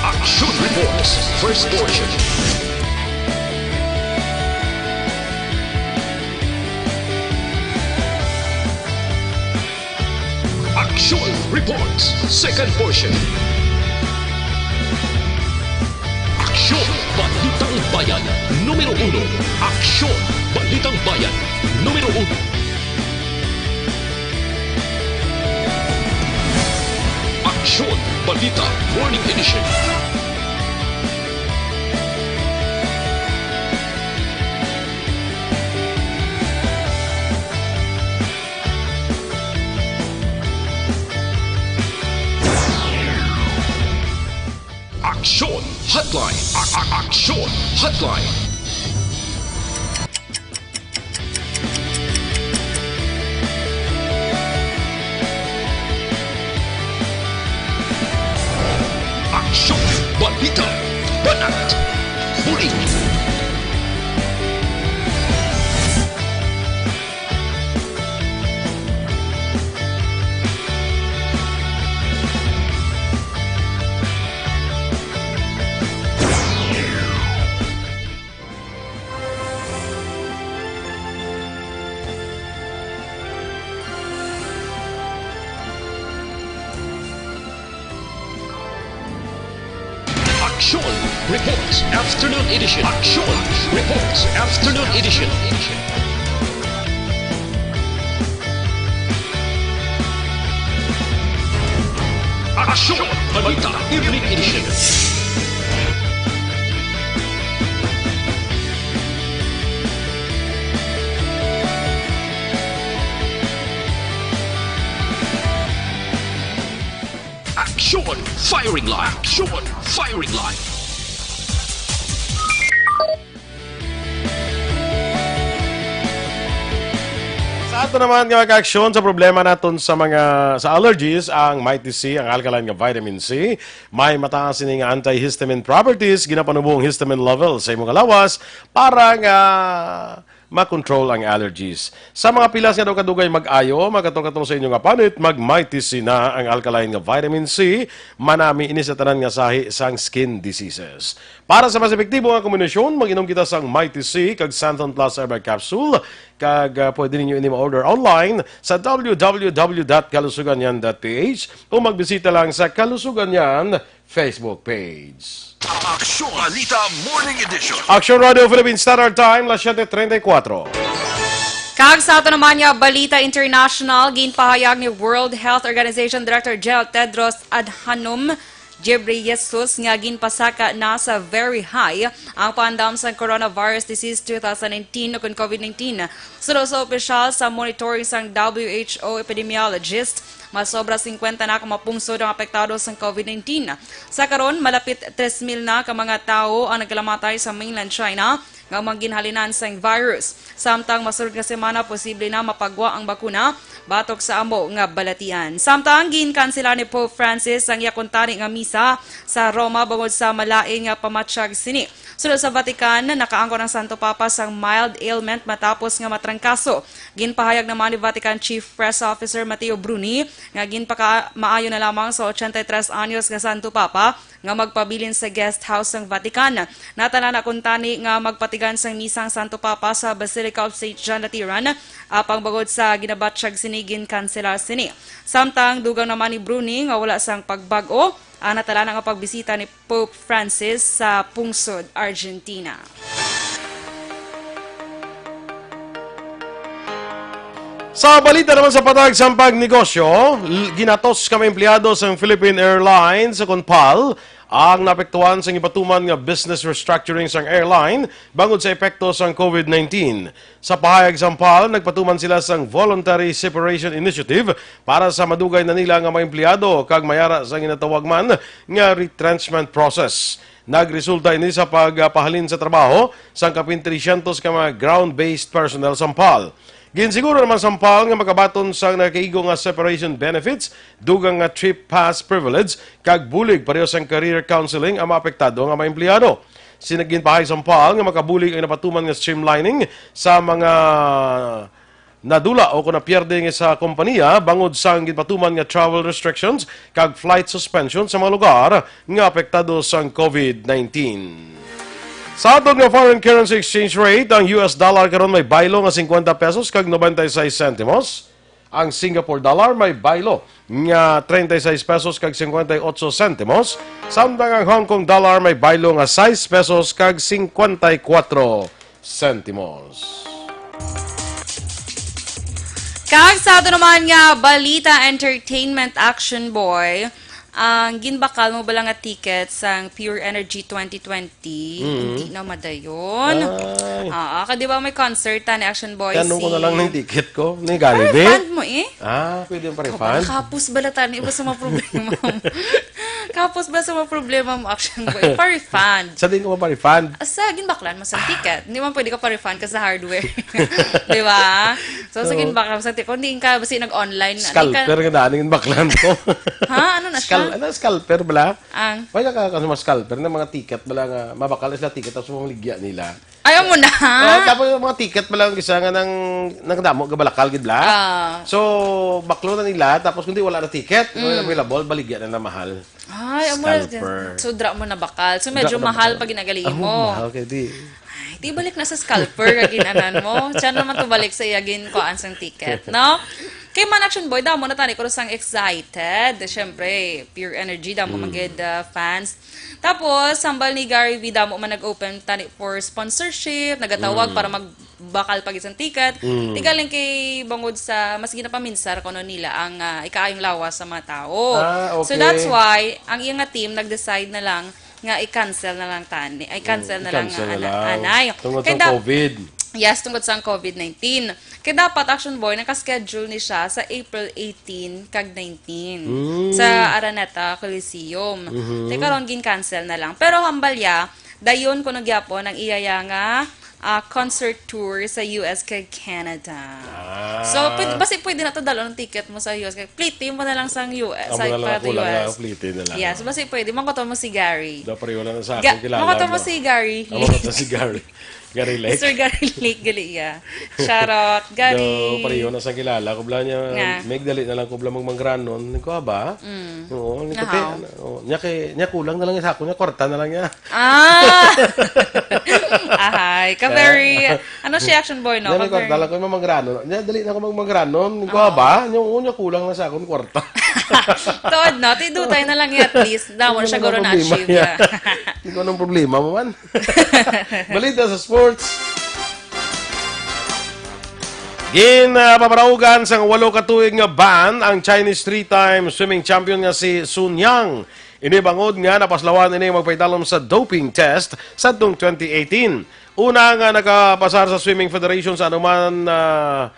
Action Reports, first portion. Action Reports, second portion. Aksyon, Balitang Bayan, numero uno. Aksyon, Balitang Bayan, numero uno. Aksyon, Balita, Morning Edition. Aksyon Hotline. A- a- Aksyon Hotline. Aksyon, balita, banat, bulig. Aksyon Reports Afternoon Edition. Aksyon Reports Afternoon Edition. Aksyon Balita Evening Edition. Aksyon Firing Line. Aksyon Firing Line. Sa ato naman nga mag-aksyon sa problema naton sa mga, sa allergies, ang Mighty C, ang alkaline nga vitamin C, may mataas ini nga antihistamine properties, ginapanubo ang histamine level sa imong lawas para nga makontrol ang allergies. Sa mga pilas nga daw kadugay mag-ayo, makatol-katol sa inyo nga panit, mag Mighty C na, ang alkaline nga vitamin C, manami ini sa tanan nga sahi sang skin diseases. Para sa mas epektibo nga kombinasyon, mag-inom kita sang Mighty C kag Santon Plus Herbal Capsule, kag, ah, pwede ninyo ini ma-order online sa w w w dot kalusuganyan dot p h o magbisita lang sa Kalusuganyan Facebook page. Aksyon Balita Morning Edition. Aksyon Radio Philippine Standard Time, las siete treinta y cuatro. Kag sa ato naman nga balita international, ginpahayag ni World Health Organization Director General Tedros Adhanom Ghebreyesus nga ginpasaka na sa very high ang paandam sang coronavirus disease two thousand nineteen o kon covid nineteen. Suno sa opisyal sa monitoring sang W H O epidemiologist, mas sobra singkwenta na ka mga pungsod ang apektado sang covid nineteen. Sa karon, malapit tres mil na ka mga tawo ang nagkalamatay sa mainland China nga mga ginhalinan sang virus. Samtang masunod nga semana, posible na mapagwa ang bakuna batok sa amo nga balatian. Samtang ginkansela ni Pope Francis ang iya kuntani nga misa sa Roma bangod sa malain nga pamatyag sini. Sulod sa Vatican, nakaangkon ang Santo Papa sang mild ailment matapos nga matrangkaso. Ginpahayag naman ni Vatican Chief Press Officer Matteo Bruni nga ginpakamaayo na lamang sa ochenta y tres anyos nga Santo Papa nga magpabilin sa guest house sang Vatican. Natala na kuntani nga magpatigan sang misa ang Santo Papa sa Basilica of Saint John Lateran, apang bangod sa ginabatyag sini, ginkanselar sini. Samtang dugang naman ni Bruni nga wala sang pagbag-o ang natala na nga pagbisita ni Pope Francis sa pungsod Argentina. Sa balita naman sa patag sang pagnegosyo, l-, ginatos ka mga empleyado sang Philippine Airlines sa kon PAL ang naapektuhan sang ipatuman nga business restructuring sang airline bangod sa epekto sang covid nineteen. Sa pahayag sang PAL, nagpatuman sila sang Voluntary Separation Initiative para sa madugay na nila nga mga empleyado kag mayara sa ginatawag man nga retrenchment process. Nagresulta ini sa pagpahalin sa trabaho sang kapin trescientos ka mga ground-based personnel sang PAL. Ginsiguro naman sang PAL nga makabaton sang nakaigo nga separation benefits, dugang nga trip pass privilege, kag bulig pareho sang career counseling ang mga apektado nga mga empleyado. Sinaginpahay sang PAL nga makabulig ang napatuman nga streamlining sa mga nadula o kon napierde nga sa kompanya bangod sang ginpatuman nga travel restrictions kag flight suspension sa mga lugar nga apektado sang covid nineteen. Sa aton nga foreign currency exchange rate, ang U S dollar karon may baylo nga singkwenta pesos kag nobenta y seis sentimos. Ang Singapore dollar may baylo nga treinta y seis pesos kag cincuenta y ocho sentimos, samtang ang Hong Kong dollar may baylo nga sais pesos kag cincuenta y cuatro sentimos. Kag sa ato naman nga balita, entertainment, Action Boy, ang ginbakal mo bala nga ticket sang Pure Energy twenty twenty, Mm. hindi na madayon. Ay. Ah, ka, di ba may concert ta ni Action Boy Tanong ko si na lang ng ticket ko. Ni Gary, Refund mo eh. Ah, pwede yung Ikaw ba, pa-refund? Nakapos bala tani ba sa mga problema mo? Kapos ba sa mga problema mo, Action Boy? Pa-refund. Sa di ko pa-refund? Sa ginbaklan mo sa ticket. Hindi man pwede ka pa-refund ka sa hardware. Di ba? So, sa Oo. ginbaklan mo sa ticket, kung di ka, basi nag-online na, di ka Scalper nga daan yung baklan ko. Ha? Ano na siya? Scal-, ano, scalper bala? Ang? May nakaka-, mga scalper na mga ticket bala nga, mabakal sila ticket, tapos mga ligya nila. Ayaw mo na. Oh, tapos yung mga ticket bala ang isa nga nang, nang damo, gabalakal, gid bala. Ah. So, baklo na nila, tapos kung di wala na ticket, Mm. wala available, baligya na na mahal. Ay, amo na. Scalper. So, dra mo na bakal. So, medyo Dra ko na mahal bakal. pag ginagali Oh, mo. mahal kay di. Ay, di balik na sa scalper ka ginanan mo. Siya naman to balik sa iya gin kuan sang ticket, no? Kay man, Action Boy, damo na tani ko sang excited. Siyempre, Pure Energy, damo man gid, ah, fans. Tapos, hambal ni Gary V, damo man nag-open tani for sponsorship, nagatawag para magbakal pa gid sang ticket. Ti galing kay bangod sa, mas ginapaminsar kuno nila ang, ah, ikaayong lawas sa mga tao. Ah, So, okay. that's why, ang iya nga team nag-decide na lang nga i-cancel na lang tani. Ay, cancel na lang, i-cancel na ana-, lang. anay. Tungod Kay sa da- COVID. Yes, tungod sa COVID nineteen. Kay dapat, Action Boy, naka-schedule ni siya sa April eighteen kag nineteen Mm. sa Araneta Coliseum. Mhm. Te karon, gin-cancel na lang. Pero hambal ya, dayon kuno gyapon ang iya ya nga, ah, concert tour sa U S kag Canada. Ah. So, pwede, basi pwede na to dalon ang ticket mo sa U S. Kag pliti mo na lang sang U S, Amo sa na lang para ako to lang, U S. ah, pliti na lang. Yes, basi pwede. Mangkuton mo si Gary. Daw pareho lang sa Ga-, akong kilala, mangkuton mo no? si Gary. Amo ka to si Gary. Gary Lake. Sir Gary Lake, gali iya. Charot, Gary. Daw pareho na sa kilala ko bla niya. Nga. May dali na lang ko bla magmangranon. Ko ba? Mm. Oo, ni Aha. Kape, ano, oh, nya kay, nya kulang na lang sa ako, nya kwarta na lang niya. Ah! Ahay, ka very, ano si Action Boy, no? Nya may Ka very kwarta lang ko, mamangranon. Nya, dali na ako magmangranon. Ko Oo. ba? Nya, oo, nya kulang na sa akong kwarta. Tuod, no? Ti dutay na lang, at least, damo Ano siya naman guro ang problema na-achieve niya? niya. Hindi ko anong problema mo man. Balita sa sports. Gin, ah, paparaugan sang walo ka tuig nga ban ang Chinese three-time swimming champion nga si Sun Yang. Ini bangod nga napaslawan ini magpaidalom sa doping test sadtong twenty eighteen. Una nga nakapasar sa Swimming Federation sa anuman, ah,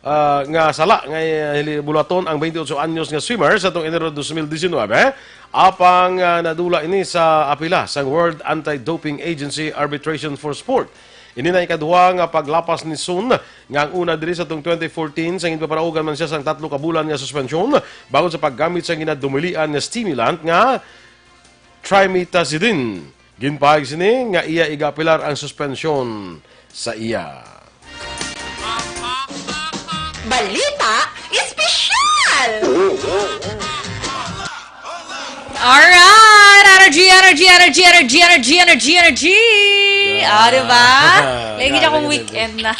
ah, nga sala nga hili-, bulaton ang twenty-eight anyos nga swimmer sa tong Enero dos mil diecinuebe, apang, ah, nadula ini sa apila sang World Anti-Doping Agency Arbitration for Sport. Ini na ikaduha nga paglapas ni Sun, nga ang una diri sa tong twenty fourteen, sa ginpaparaugan man siya sang tatlo ka bulan nga suspensyon bangod sa paggamit sa ginadumilian nga stimulant nga trimetazidine. Ginpahayag sini nga iya igaapelar ang suspensyon sa iya. Balita Espesyal! Alright! Energy, energy, energy, energy, energy, energy, energy, energy! Ah, di ba? Ah, Lagi galing, akong galing. weekend na.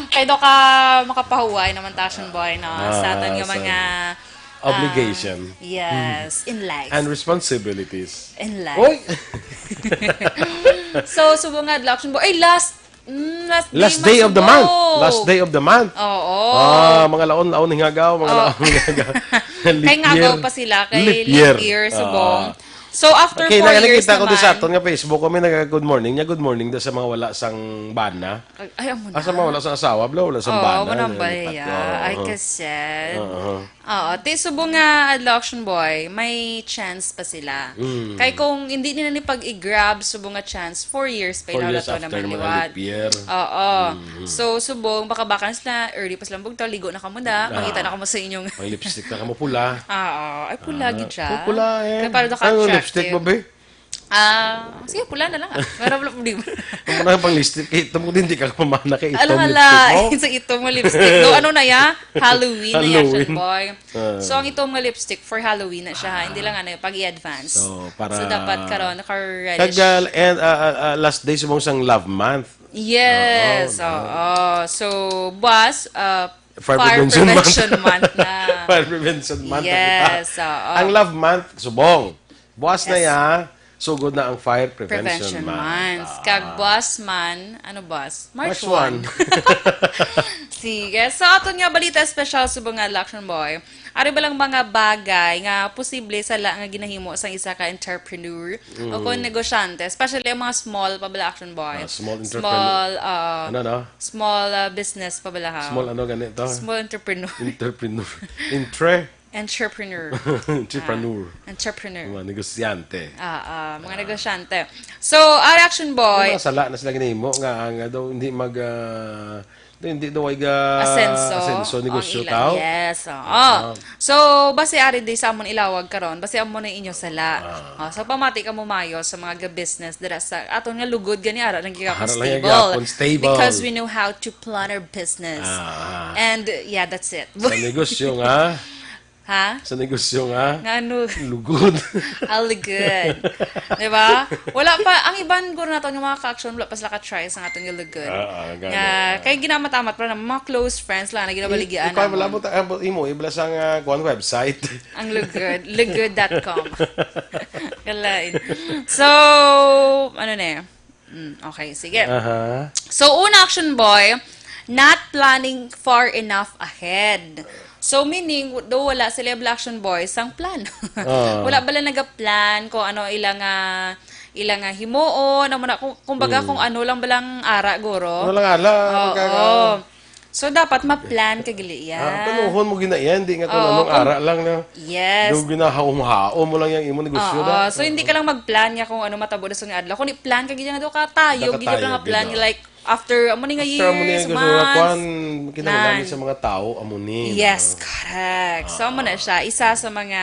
Kaya daw ka makapahuway naman, Tashin Boy, no? Ah, Sa aton nga sa mga, ah, Obligation. yes, in life. And responsibilities. In life. Oy! So, subong nga adlaw, Action Boy. Ay, last, mm, last day Last man day of the month. subong. Last day of the month. Oo. Ah, mga laon-laon hingagaw, mga Oh. laon hingagaw. Leap Kay ngagaw year. pa sila, kay Leap leap year. year, subong. Ah. So, after Okay, four years nakikita ko di sa naman. aton nga Facebook, kung may nag-good morning niya, good morning daw sa mga wala sang bana. Ay, ay, amo Ah, sa na. mga wala sang asawa, bla, wala sang Oo, bana, wala nang nalipat baya. ka. Ay, Oo. kaset. Oo. Oo, ti subong nga adlaw, Action Boy, may chance pa sila. Mm. Kay kung hindi nila ni pag-i-grab subong nga chance, four years pa Four ila years wala to after naman mga liwat. leap year. Oo. Mm. So, subong, baka-baka na sila, early pa silang bugtaw, ligo na kamo na, Ah. mangita na kamo sa inyong Ang lipstick na kamo pula. Oo. Ay, pula Ah, gid siya. pu-, pula, eh. Kaya para daw Ano, lipstick ka-attractive. mo, be? Ah, sige, pula na lang, ah. Wala, wala problema. Amo na pang lipstick, eh, ito mo din, di ka pamana kay Alam itom mo lipstick la, mo. sa ito mo lipstick. No, ano na ya? Halloween na ya, Halloween. Action Boy. Ah. So, ang itom nga lipstick for Halloween na siya, ha? Hindi lang ano, pag i-advance. So, para So, dapat karon, naka-relish. Kag, ah, and, ah, ah, ah, last day subong sang love month. Yes, Oo, oo. So, buwas, ah, Fire Fire Prevention Month. Prevention Month na. Fire Prevention Month na kita. Yes, oo. Ang love month, subong. Buwas na Yes. ya, sugod na ang Fire Prevention Prevention Month. Month. Ah. Kag buwas man, ano buwas? March March one. one. Sige. Sa aton nga balita espesyal subong nga adlaw, Action Boy, ari ba lang mga bagay nga posible sala nga ginahimo sang isa ka entrepreneur o Mm. kung negosyante, especially ang mga small pa bala, Action Boy? Ah, small entrepreneur. Small, ah, Ano, no? small, ah, business pa bala, ha? Small ano gani to? Small entrepreneur. Entrepreneur. Entre? Entrepreneur. Entrepreneur. Ah, entrepreneur. Mga negosyante. Ah, ah, mga Ah. negosyante. So, ari, Action Boy. May mga sala na sila ginahimo nga, nga daw hindi mag, ah, daw hindi daw ay ga-, Asenso asenso, ang negosyo ila. tao. Yes, oo. Ah. So, basi ari di sa amon ilawag karon, basi amo na inyo sala. Ah. Oh, so, pamati kamo mayo sa mga ga-business dira sa aton nga lugod gani, ara lang gyud ka Ara lang stable. gyapon, stable. Because we know how to plan our business. Ah. And, yeah, that's it. Sa negosyo nga, Ha? Sa negosyo nga, Nga ano? Lugod. All good. Diba? Wala pa, ang iban guro nato nga mga ka-action, wala pa sila ka-try sa aton nga lugod. Ah, ah, gani, Nga, ah. Kay ginaamat-amat pa na mga close friends lang na ginabaligian Ikaw, wala namon. mo ta-, imo, ibla sa nga, kuan website. Ang lugod. Lugod dot com. Kalain. So, ano na eh? Mm, okay, sige. Aha. So, una action boy, not planning far enough ahead. So, meaning, do wala sila bala action boy sang plan. Ah. Wala bala nagaplan kung ano ilang ah, ilang ah, himuon, amo na, kung, kumbaga kung ano lang balang ara guro. Ano lang ala, Oo. magkaka- So, dapat ma-plan ka gali iya. Ah, planuhon mo gina yan, di nga kung Oo, anong kung- ara lang na. Yes. Yung ginahaom-haom mo lang yung imo negosyo Oo, na. so hindi ka lang mag-plan niya kung ano matabo na sa nga adlaw. Kung i-plan ka gid nga do ka tayo, Dapat gid ka lang tayo, plan gid, niya like after amo ni nga After mo years, niya gusto nga months. kuan, kinahanglan Nan. Sa mga tao, amo ni. Yes, correct. So, amo na siya. Isa sa mga,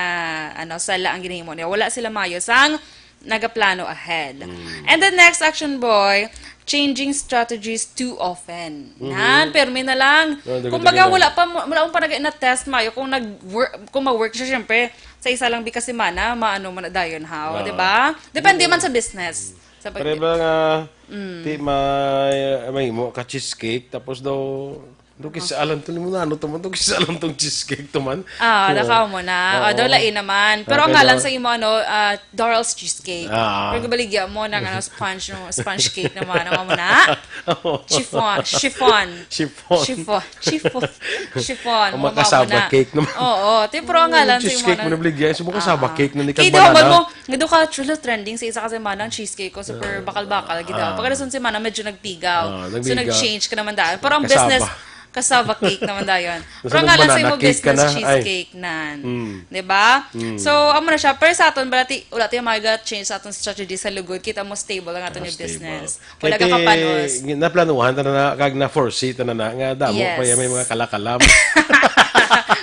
ano, sala ang ginahimo niya. Wala sila mayo sang nagaplano ahead. Mm. And the next action, boy, changing strategies too often. Mm-hmm. Nan, permi na lang. Ah, dagdag Kumbaga, na lang. Wala pa, mo- wala pa na-test mayo kung nag-work, kung mag-work siya, syempre, sa isa lang bika semana, maano man na dayon, how, Ah. di ba? Depende man sa business. Sa pag- Pare ba nga, Mm. ti may, may mo ka cheesecake, tapos daw, do kisa alam to mo na, ano to man, do kisa alam tong cheesecake to man. Ah, Oo. nakaw mo na. Ah, Oo. daw lain naman. Pero Ah, ang pero ngalan sa imo, ano, ah, Darl's Cheesecake. Ah. Pero baligya mo na, ano, sponge, no, sponge cake naman. Ang amo na. Oo. Chiffon. Chiffon. Chiffon. Chiffon. Chiffon. Chiffon. Ang Mga mga cassava amo na. cake naman. Oo. Te, pero ang ngalan sa imo, Cheesecake ano, mo nabligyan. Sa mga cassava ah. Cake na ni Kay Kagmana. daw mo, nga do ka, trending sa isa ka semana ang cheesecake ko, super bakal-bakal, gid daw. Ah. Pagkadason semana, medyo nagpigaw. Ah, So, nagpigaw. nag-change ka naman dahil. Pero ang Cassava. business, cassava cake naman dayon. Gusto Pero ang mo ngalan sa banana imo cake ka business, na? Ay. Cheesecake nan. Mm. Di ba? Mm. So, amo na siya. Pero sa aton, balati, wala tayo mag-change sa aton strategy sa lugod. Kita mo stable ang aton Ah, yung stable. Business. Kaya Wala ka ti, kapanos. Naplanuhan ta na, kag na-foresee ta na, na nga damo Yes. pa yung may mga kalakalam.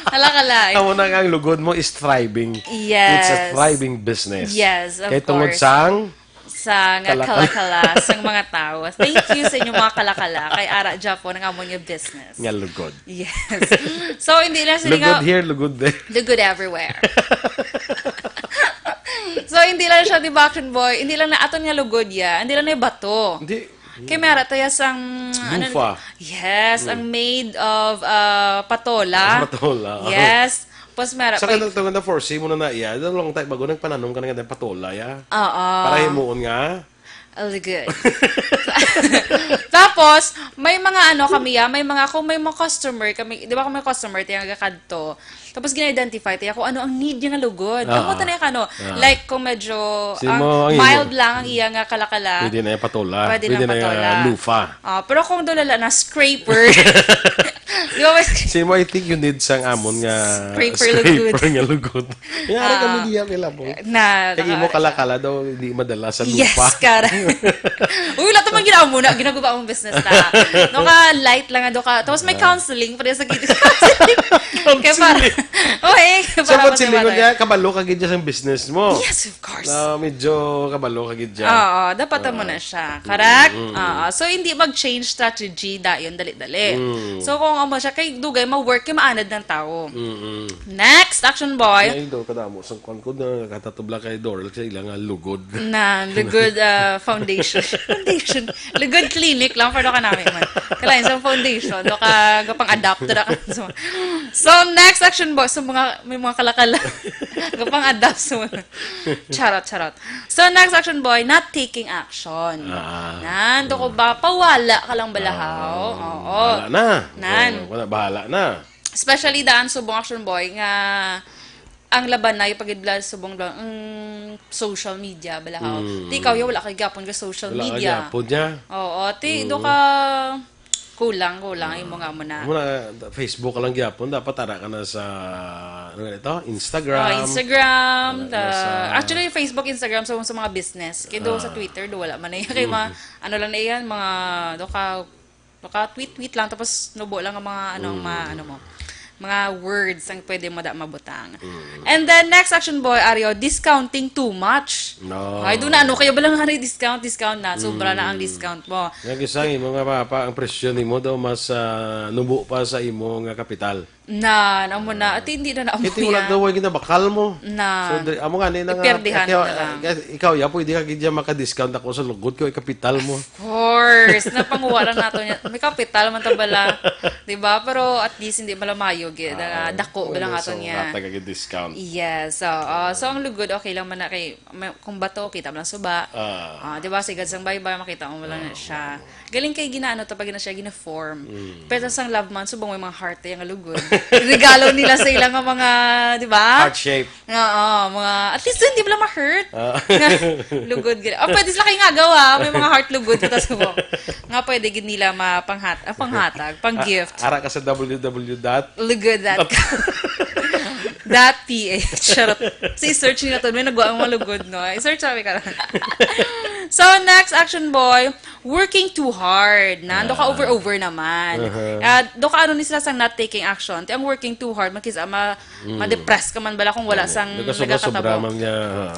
Kalakala. Amo na nga ang lugod mo is thriving. Yes. It's a thriving business. Yes, of Kay tungod course. sang Sa nga Kalakala. Kalakala, sa mga tao. Thank you sa inyong mga kalakala. Kay ara Japon ang amo niyo business. Nga lugod. Yes. So, hindi lang sila Lugod nga, here, lugod there. Lugod everywhere. So, hindi lang siya, di ba, action boy? Hindi lang na aton nga lugod ya. Hindi lang na bato. Hindi. Kay may ara tayo sang, ano, Lufa. Yes, ang made of uh, patola. Patola, oh. Yes. Tapos may ara Sa pa- kanang tunga na foresee mo na na iya, long time bago nagpananom ka na nga patola, ya. Oo. Para himuon nga. Oh, good. Tapos, may mga ano kami, ah, may mga, kung may mga customer kami, di ba kung may customer, tayo nga kadto, tapos gina-identify tayo kung ano ang need niya nga lugod. Ah, Ang mo tanay ka, ano, ah. like, kung medyo Si ang mo, ang mild imo. lang ang iya nga kalakala, Pwede na yung patola. Pwede, Pwede na na yung, patola. ah, lufa. Ah, pero kung doon lala na, scraper. Di ba, mas- Si mo, I think you need sang amon nga Scraper lugod. Nga lugod. Yara Ah. Kami diya kay Labo. Na, Kay imo naka- kalakala daw, di madala sa Yes, lupa. Kara. Uy, wala to man ginawa muna. Ginaguba ang business na. No ka, light lang, do ka. Tapos may counseling pa rin sa gitna. Kaya para, oh, eh, So, para ba't silingon matibay. Niya, kabalo ka gid siya sa business mo? Yes, of course. Na medyo kabalo ka gid siya. Oo, dapat mo na siya. Correct? Oo. So, hindi mag-change strategy dayon, dali-dali. Mm. So, kung amo siya, kay dugay, ma-work, kay maanad ng tao. Mm-mm. Next, action boy. Ay, do, kadamo. Sang kwan ko na, katatubla kay Doral sa ilang nga lugod. Na, the good uh, foundation. Foundation. The good clinic lang, pero ka namin man. Kalain sa foundation, do ka, gapang adapt na ka. So, so, next action boy, sa mga, may mga kalakala. Gapang adapt sa mga. Charot, charot. So, next action boy, not taking action. Ah. Nan, do ko ba, pawala ka lang balahaw. Oo. Bahala na. Nan. Oo, wala, bahala na. Especially daan subong action boy nga ang laban na yung pagidla subong lang ang social media balahaw. Mm. Di ikaw, ya, wala kay gapon ka social Wala ka media. gyapon niya. Oo, ti, do ka kulang, kulang imo nga mo na. Muna, Facebook ka lang gyapon, dapat tara ka na sa, ano nga ito? Instagram. Ah, Instagram, Wala the, na sa- actually, Facebook, Instagram, sa, sa mga business. Kaya do sa Ah. Twitter, do wala man na yan. Kaya mga, ano lang na yan, mga, do ka, do ka tweet-tweet lang, tapos nubo lang ang mga, ano, ang mga, ano mo. mga words ang pwede mo da mabutang. And then, next, Action Boy, Ario, discounting too much. No. Ay, doon na, ano, kaya ba lang nga discount, discount na, sobra na ang discount mo. Nga gisa ang imo nga papa, ang presyo nimo daw mas, ah, nubo pa sa imo nga kapital. Na, amo na. At hindi na na amo Iti wala yan. daw ang ginabakal mo. Na. So, dre-, amo nga, ni na nga, Iperdihan ikaw, mo na lang. eh, ikaw, ya, pwede ka gid dyan maka-discount ako sa lugod ko, ikapital mo. Course, napanguha lang nato niya. May kapital man ta bala, 'di ba? Pero at least hindi bala mayo gid, ah, Ah, dako bala pwede, nga ato so, niya. Hatag ang discount. Yes, so, ah, so ang lugod okay lang man na kay may, kung bato kita man lang suba. Ah. Ah, 'di ba? Sigad sang baybay makita mo lang na siya. Galing kay ginaano ta pa gina siya gina-form. Pero sang love month subong may mga heart yung lugod. Regalo nila sa ilang mga, 'di ba? Heart shape. Oo, mga, at least hindi pala ma-hurt. Ah. Nga, lugod gid. Oh, pwede sila kay nga gawa. May mga heart lugod kita sa mo. Nga pwede gid nila mapanghat, ah, panghatag, pang gift. Ara ka sa W W W dot Lugod dot com. Dot P H. Charot. Si search nila to. May nagwa ang mga lugod, no? I-search sabi ka. So, next, Action Boy, working too hard. Na, do ka Ah. over-over naman. Uh-huh. Ah, do ka ano ni sila sang not taking action. Ti ang working too hard, makisa ma- Mm. Ma-depress ka man bala kung wala sang Nagkasubra-subra nagakatabo. man niya.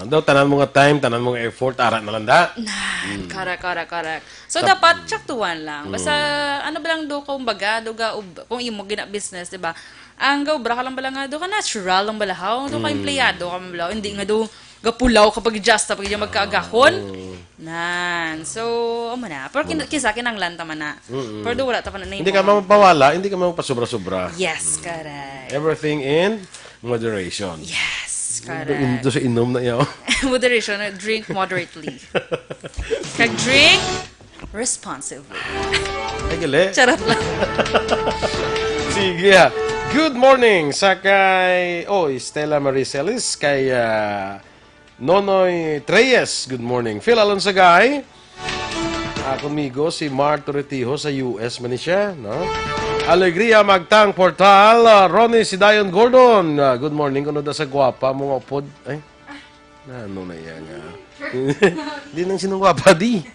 Daw tanan mo nga time, tanan mo nga effort, ara na lang da. Nan, correct, correct, correct. So, Tap- dapat tsaktuan lang. Basta, Mm. ano ba lang do, kumbaga, do ga, ub-, kung imo gina-business, di ba? Ang gaubra ka lang bala nga, do ka natural lang bala, haw? Do ka Mm. empleyado ka man bala. Hindi nga do, gapulaw ka pag-adjust, pag magkaagahon. Mm. Nan. So, amo na. Pero kin-, Amo na. kinsa kinanglan ta man na. Mm-mm. Pero do wala ta pa na Hindi ka nahimo. mapawala, hindi ka mapasubra-subra. Yes, Mm. correct. Everything in moderation. Yes, Do in-, correct. do sa inom na yaw. Moderation, drink moderately. Kag drink responsibly. Ay, gali. Charot lang. Sige, ah. Good morning sa kay, oh, Stella Marie Celis, kay, ah, Nonoy Treyes, good morning. Phil Alonsagay, ah, conmigo, si Mar Torretijo sa U S man ni siya, no? Alegria Magtang Portal, ah, Ronnie Sidayon Gordon, ah, good morning. Kuno da sa gwapa mo nga upod. Ay, na, ano na yan, ah? Di nang sinong gwapa, di.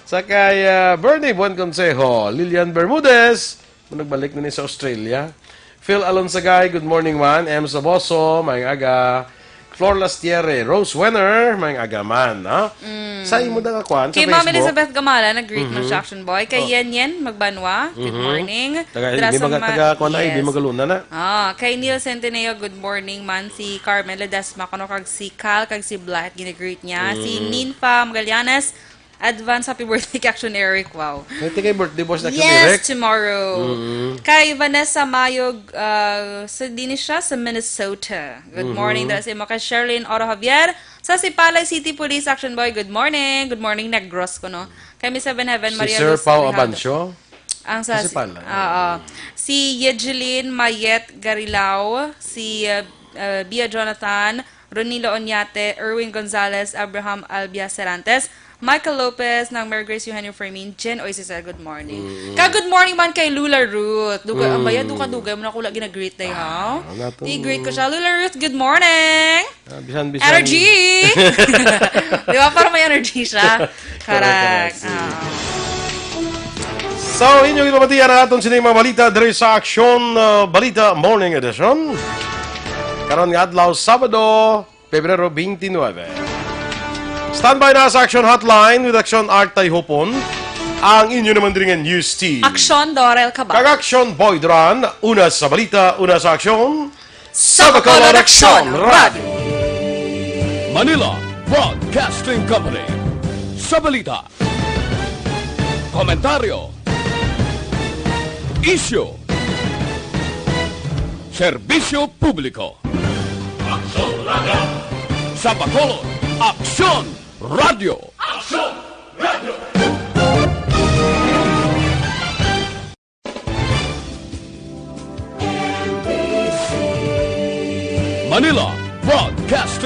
Sa kay, ah, Bernie Buen Consejo, Lilian Bermudez, Nagbalik na ni sa Australia. Phil Alonsagay, good morning man. M Saboso, maayong aga. Flor Lastiere, Rose Wenner, maayong aga man, ha? Mm. Sa imo da nga kwan, sa Kay Ma'am Facebook. Elizabeth Gamala, nag-greet mo Mhm. siya, Action Boy. Kay Oh. Yen Yen Magbanwa, good Mhm. morning. Taga, Dra di sa maga-, ma-, taga, kwan na, di yes. Magaluna na. Ah, kay Neil Centineo, good morning man. Si Carmen Ledesma, kuno kag si Cal, kag si Blythe, ginagreet niya. Si Mm. Ninfa Magallanes, Advance happy birthday kay Action Eric. Wow. May tingay birthday boss na Action Yes, Eric. tomorrow. Mm. Kay Vanessa Mayog, uh, sa din siya sa Minnesota. Good Mhm. morning, dala sa imo. Kay Sherlyn Oro Javier, sa Sipalay City Police Action Boy. Good morning. Good morning, Negros ko, no? Kay Miss Seven Heaven, Si Maria Sir Luz Pau Grijaldo. Abancio. Ang sa Sa Sipalay. Oo. Si Yejeline Mayet Garilao, si, uh, uh, Bia Jonathan, Ronilo Oñate, Erwin Gonzalez, Abraham Albia Serantes, Michael Lopez, ng Mary Grace Eugenio Fermin, Jen Oisisel, good morning. Mm. Ka good morning man kay Lula Ruth. Dugay, Mm. ang baya, duka-dugay mo na kula ginagreet na, ha? Ah, wala to. I-greet ko siya. Lula Ruth, good morning! Ah, bisan, bisan. Energy! Di ba? Parang may energy siya. Correct, Correct. correct. Ah. So, inyo ipamatian ang aton sining mga balita diri sa Aksyon, uh, Balita Morning Edition. Karon nga adlaw, Sabado, Pebrero twenty-nine. Standby na sa Action Hotline with Action Art Tayhupon. Ang inyo naman diri nga news team. Aksyon Dorel Cabal. Kag Action Boy Duran, una sa balita, una sa aksyon. Sa Bacolod Aksyon Radio. Manila Broadcasting Company. Sa balita, komentaryo, isyu, serbisyo publiko. Aksyon Radio. Sa Bacolod, Aksyon Radio. Aksyon Radio. Manila Broadcasting